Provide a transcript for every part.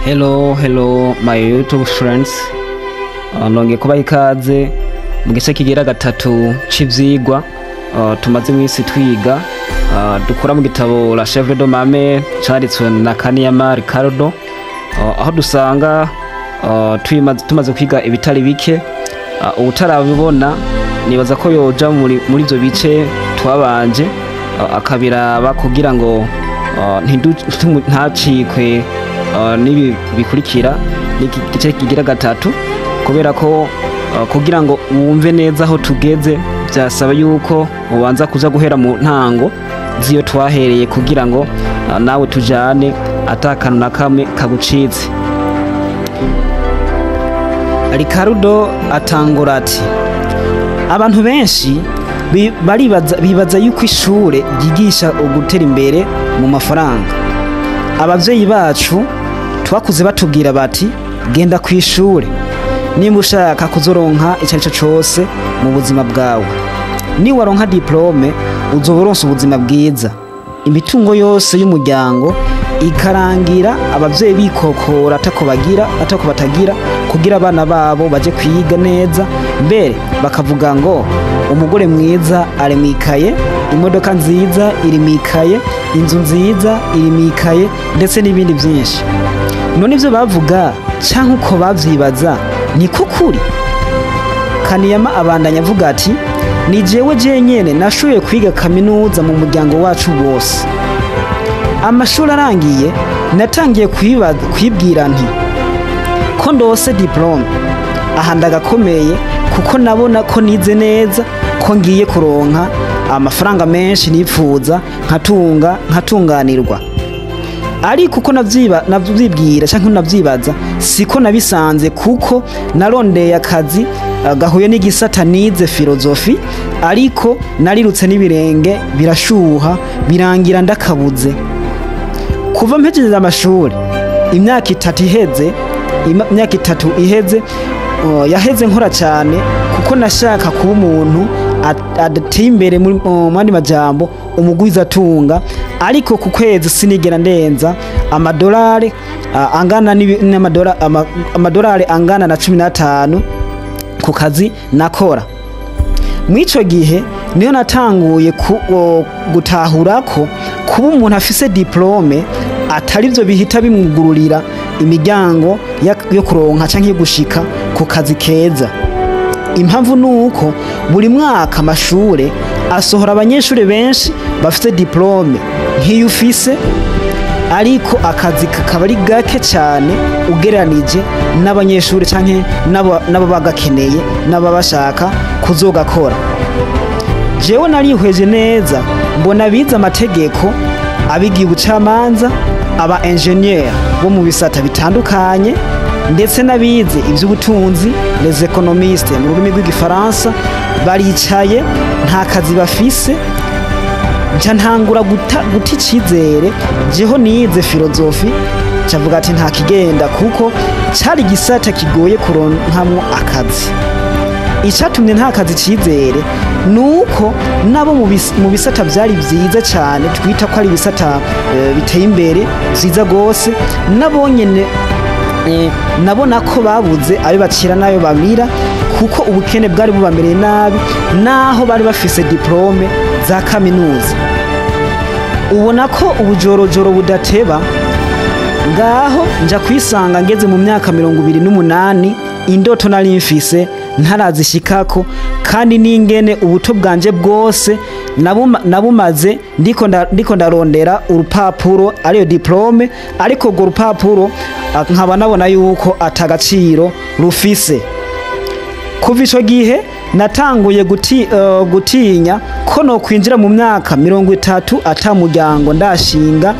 Hello, hello my YouTube friends. Nongeye kubaha ikaze mu gice kigira gatatu c'ivyigwa tumaze imisi twiga, dukura mu gitabo La Chèvre de ma mère canditswe na Kaniyama Ricardo, aho dusanga tumaze kwiga ibitari bike. Uwutarabibona nibaza ko yoja muri ivyo bice twabanje, akabiraba kugira ngo ntacikwe n'ibi bikurikira n'iki gice kigira gatatu, kubera ko kugira ngo wumve neza aho tugeze vyasaba yuko ubanza kuza guhera mu ntango z'iyo twahereye, kugira ngo nawe tujane atakantu na kamwe kagucitse. Ricardo atangura ati: "Abantu benshi baribaza, bibaza yuko ishure ryigisha ugutera imbere mu mafaranga. Abavyeyi bacu twakuze batubwira bati: 'Genda ku ishure nimba ushaka kuzoronka ico arico cose mu buzima bwawe. Niwaronka diplôme, uzoba uronse ubuzima bwiza.' Imitungo yose y'umuryango ikarangira abavyeyi bikokora atako bagira, atako batagira, kugira abana babo baje kwiga neza. Mbere bakavuga ngo umugore mwiza ari mwikaye, imodoka nziza iri mwikaye, inzu nziza iri mwikaye, ndetse n'ibindi byinshi. None ivyo bavuga canke uko bavyibaza niko kuri?" Kaniyama abandanya avuga ati: "Ni jewe jenyene nashoboye kwiga kaminuza mu muryango wacu wose. Amashuri arangiye, natangiye kwibwira nti ko ndose diplôme aha ndagakomeye, kuko nabona ko nize neza, ko ngiye kuronka amafaranga menshi nipfuza, nkatunga, nkatunganirwa. Ariko uko navyibwira canke navyibaza siko nabisanze, kuko narondeye akazi gahuye n'igisata nize, philosophie, ariko narirutse n'ibirenge birashuha, birangira ndakabuze. Kuva mpejeje amashuri, imyaka 3 iheze, imyaka 3 iheze, yaheze nkora cyane, kuko nashaka kuba umuntu adateye imbere, mu yandi majambo umugwizatunga. Ariko ku kwezi sinigera ndenza amadolari angana amadolari angana na 15 ku kazi nakora. Mw'ico gihe niyo natanguye gutahura ko kuba umuntu afise diplôme atari byo bihita bimwugururira imiryango yo kuronka canke yo gushika ku kazi keza. Impamvu ni uko buri mwaka amashure asohora abanyeshure benshi bafite diplôme nk'iyo ufise, ariko akazi kakaba ari gake cyane ugereranije n'abanyeshuri canke n'abo bagakeneye n'ababashaka kuzogakora. Jewe narihweje neza, mbona bize amategeko, abigiye ubucamanza, aba ingénieur bo mu bisata bitandukanye, ndetse n'abize iby'ubutunzi, les économistes mu rurimi rw'igifaransa, baricaye nta kazi bafise. Nca ntangura guta icizere. Jeho nize philosophie, cavuga ati nta kigenda, kuko cari igisata kigoye kuronkamwo akazi. Icatumye nta kazi icizere nuko nabo mu bisata vyari vyiza cyane, twita ko ari ibisata biteye imbere, vyiza gose, nabo nyene nabona ko babuze ayo bacira n'ayo bamira, kuko ubukene bwari bubamereye nabi, naho bari bafise diplôme za kaminuza. Ubona ko ubujorojoro budateba. Ngaho nja kwisanga ngeze mu myaka 28, indoto nari mfise ntarazishikako, kandi n'ingene ubuto bwanje bwose nabumaze ndiko ndarondera urupapuro, ariyo diplôme, ariko urwo rupapuro nkaba nabona yuko atagaciro rufise. Kuva ico gihe natanguye gutinya ko no kwinjira mu myaka 30 ata muryango ndashinga,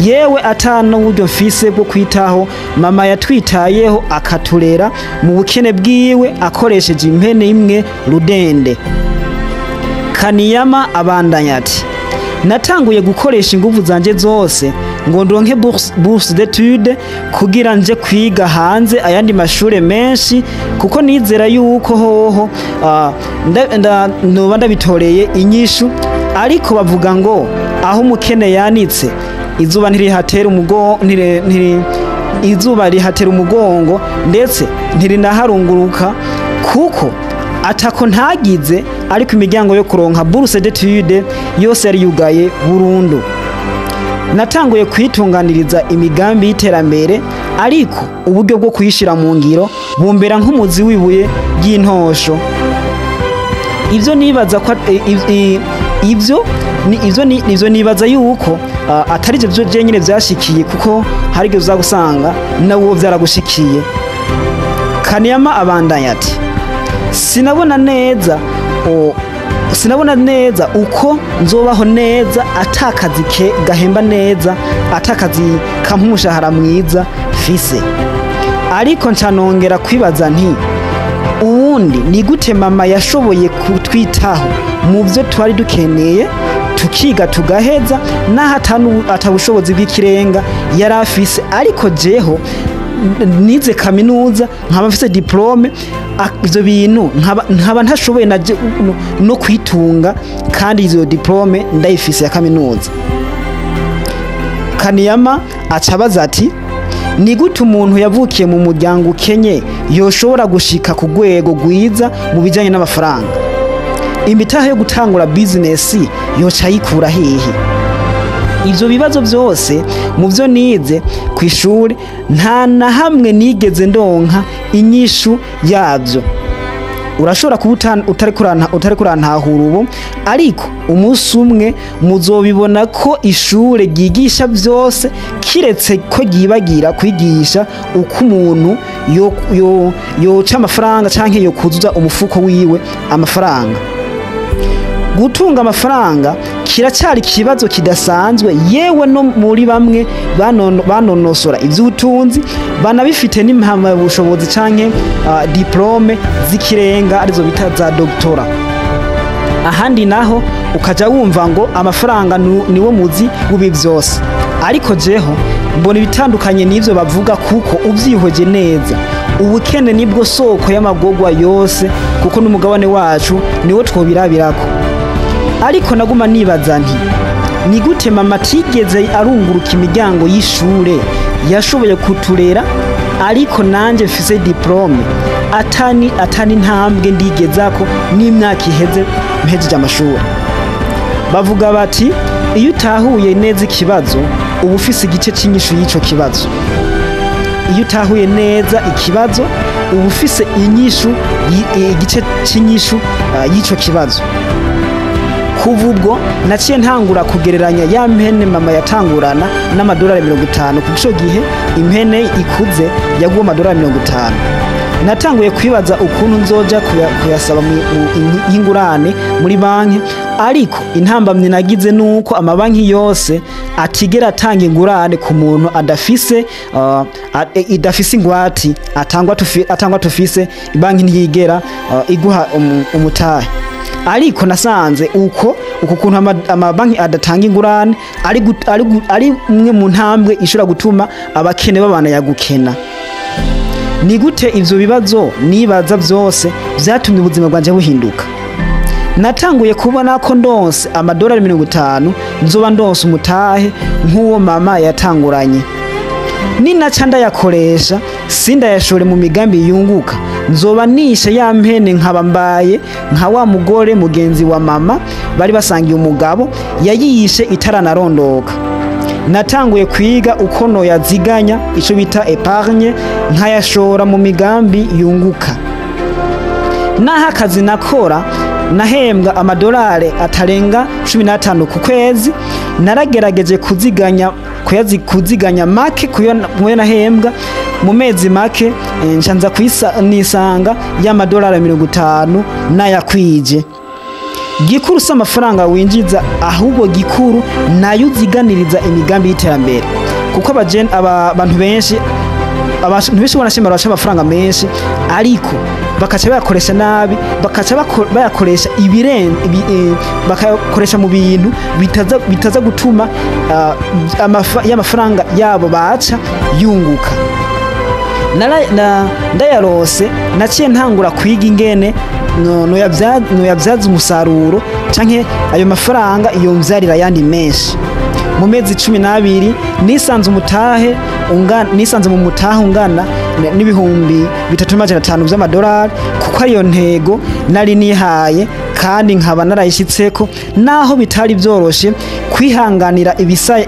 yewe ata n'uburyo mfise bwo kwitaho mama yatwitayeho akaturera mu bukene bwiwe akoresheje impene imwe rudende." Kaniyama abandanya ati: "Natanguye gukoresha inguvu zanje zose ngo ndonke bourse d'étude kugira nje kwiga hanze ayandi mashure menshi, kuko nizera yuko hoho noba ndabitoreye inyishu. Ariko bavuga ngo aho umukene yanitse izuba ntirihatera umugo ntiri, ntiri, Izuba rihatera umugongo, ndetse ntirinaharunguruka kuko atako ntagize, ariko imiryango yo kuronka bourse d'étude yose yari yugaye burundu. Natanguye kwitunganiriza imigambi y'iterambere, ariko uburyo bwo kuyishira mu ngiro bumbera nk'umuzi w'ibuye ry'intosho. Ibyo nibaza ko ibyo ni ibyo ni ibyo nibaza yuko atari byo byo nyine byashikiye, kuko hari igihe uza gusanga nawo byaragushikiye. Kaniyama abandanya ati: Sinabona neza uko nzobaho neza atakazi ke gahemba neza, atakazi kampa umushahara mwiza fise. Ariko ncanongera kwibaza nti: ubundi ni gute mama yashoboye kutwitaho mu byo twari dukeneye, tukiga tugaheza, naho atabushobozi bw'ikirenga yari afise? Ariko jeho nize kaminuza, nkaba mfise diplôme, ivyo bintu nkaba ntashoboye no kwitunga, kandi izo diplôme ndayifise ya kaminuza. Kaniyama acabaza ati: ni gute umuntu yavukiye mu muryango ukenye yoshobora gushika ku rwego rwiza mu bijyanye n'amafaranga? Imitahe yo gutangura bizinesi yoca ayikura hehe? Ibyo bibazo byose, mu byo nize ku ishuri, nta na hamwe nigeze ndonka inyishu yabyo. Urashobora kuba utari kurantahura ubu, ariko umunsi umwe muzobibona ko ishure ryigisha byose, kiretse ko ryibagira kwigisha uko umuntu yoca amafaranga canke yokuzuza umufuko wiwe amafaranga. Gutunga amafaranga kiracyari ikibazo kidasanzwe, yewe no muri bamwe banonosora iby'ubutunzi, banabifite n'impamyabushobozi canke diplôme z'ikirenga, arizo bita za doctorat. Ahandi naho ukaja wumva ngo amafaranga niwo muzi w'ibi byose, ariko jeho mbona ibitandukanye n'ivyo bavuga, kuko ubyihweje neza, ubukene nibwo soko y'amagorwa yose, kuko n'umugabane wacu niwo twobirabirako. Ariko naguma nibaza nti: ni gute mama atigeze arunguruka imiryango y'ishure yashoboye kuturera, ariko nanjye mfise diplôme atani ntambwe ndigezako n'imyaka iheze mpejeje amashuri? Bavuga bati: iyo utahuye neza ikibazo, uba ufise igice cy'inyishu y'ico kibazo. Iyo utahuye neza ikibazo, uba ufise inyishu igice cy'inyishu y'ico kibazo. Kuva ubwo naciye ntangura kugereranya ya mpene mama yatangurana n'amadolari 50. Kuko ico gihe impene ikuze yaguwe amadolari 50. Natanguye kwibaza ukuntu nzoja kuyasaba nk'ingurane muri banki, ariko intambamyi nagize nuko amabanki yose atigera atanga ingurane ku muntu adafise idafise ingwati. Atangwa tufise banki ntiyigera iguha umutahe. Ariko nasanze uko kuntu amabanki adatanga ingurane ari umwe mu ntambwe ishobora gutuma abakene babana yagukena. Ni gute ivyo bibazo nibaza byose vyatumye ubuzima bwanje buhinduka? Natanguye kubona ko ndonse amadolari 50, nzoba ndonse umutahe nk'uwo mama yatanguranye. Ninaca ndayakoresha, sindayashore mu migambi yunguka, nzoba nishe ya mpene, nkaba mbaye nka wa mugore mugenzi wa mama bari basangiye umugabo yayiyishe itaranarondoka. Natanguye kwiga uko noyaziganya, ico bita épargne, nkayashora mu migambi yunguka. Naho akazi nakora nahembwa amadolari atarenga 15 ku kwezi, naragerageje kuziganya, kuziganya make kuyo nahembwa. Mu mezi make ncanza kwisa nisanga y'amadolari 50 nayakwije. Gikuru si amafaranga winjiza, ahubwo gikuru nayo uziganiriza imigambi y'iterambere, kuko abantu benshi, abantu benshi banashima baca amafaranga menshi, ariko bakaca bayakoresha nabi, bakaca bayakoresha bakayakoresha mu bintu bitaza gutuma y'amafaranga yabo baca yunguka. Ndayarose, naciye ntangura kwiga ingene noyabyaza umusaruro, canke ayo mafaranga yomvyarira ayandi menshi. Mu mezi 12 nisanze umutahe ungana, nisanze mu mutahe ungana n'3,500 vy'amadolari, kuko ariyo ntego nari nihaye kandi nkaba narayishyitseko, naho bitari byoroshe kwihanganira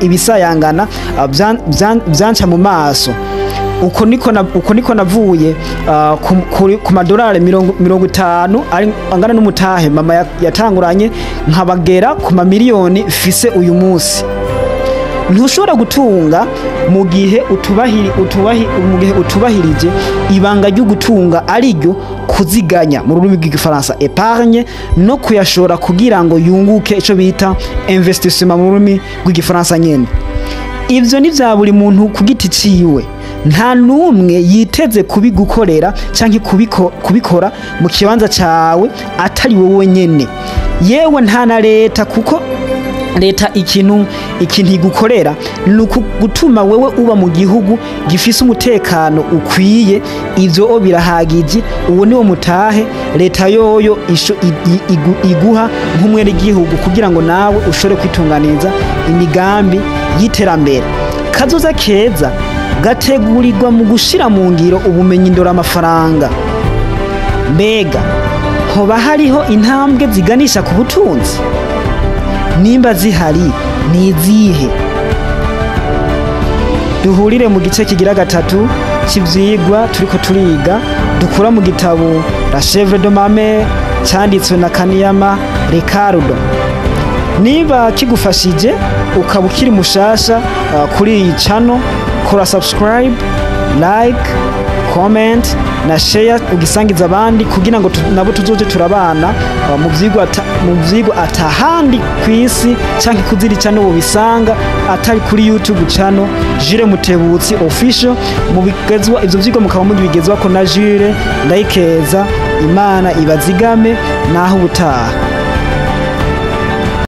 ibisayangana byanca mu maso. Uko niko navuye ku madolari 50 angana n'umutahe mama yatanguranye, nkabagera ku mamiliyoni fise uyu munsi. Ntushobora gutunga mu gihe utubahirije ibanga ryo gutunga, ariryo kuziganya, mu rurimi rw'igifaransa épargne, no kuyashora kugira ngo yunguke, ico bita investissement mu rurimi rw'igifaransa nyene. Ivyo ni vya buri muntu ku giti ciwe, nta n'umwe yiteze kubigukorera canke kubikora mu kibanza cawe atari wowe nyene, yewe nta na leta, kuko leta ikintu igukorera ni gutuma wewe uba mu gihugu gifise umutekano ukwiye. Ivyo birahagije. Uwo niwo mutahe leta yoyo iguha nk'umwenegihugu kugira ngo nawe ushobore kwitunganiriza imigambi y'iterambere. Kazoza keza gategurirwa mu gushira mu ngiro ubumenyi ndoramafaranga. Mbega hoba hariho intambwe ziganisha ku butunzi? Nimba zihari, ni izihe? Duhurire mu gice kigira gatatu cy'ivyigwa turiko turiga dukura mu gitabo La Chèvre de ma mère, cyanditswe na Kaniyama Ricardo. Niba kigufashije, ukaba ukiri mushasha kuri iyi channel, kora subscribe, like, comment na share, ugisangiza abandi kugira ngo nabo tuzoje turabana mu vyigwa atahandi kwisi canke kuziri channel bobisanga atari kuri YouTube channel Jire Mutebutsi Official. Mubigezwa ivyo vyigwa mukaba mubigezwa ko na Jire Ndayikeza. Imana ibazigame, naho ubutaha.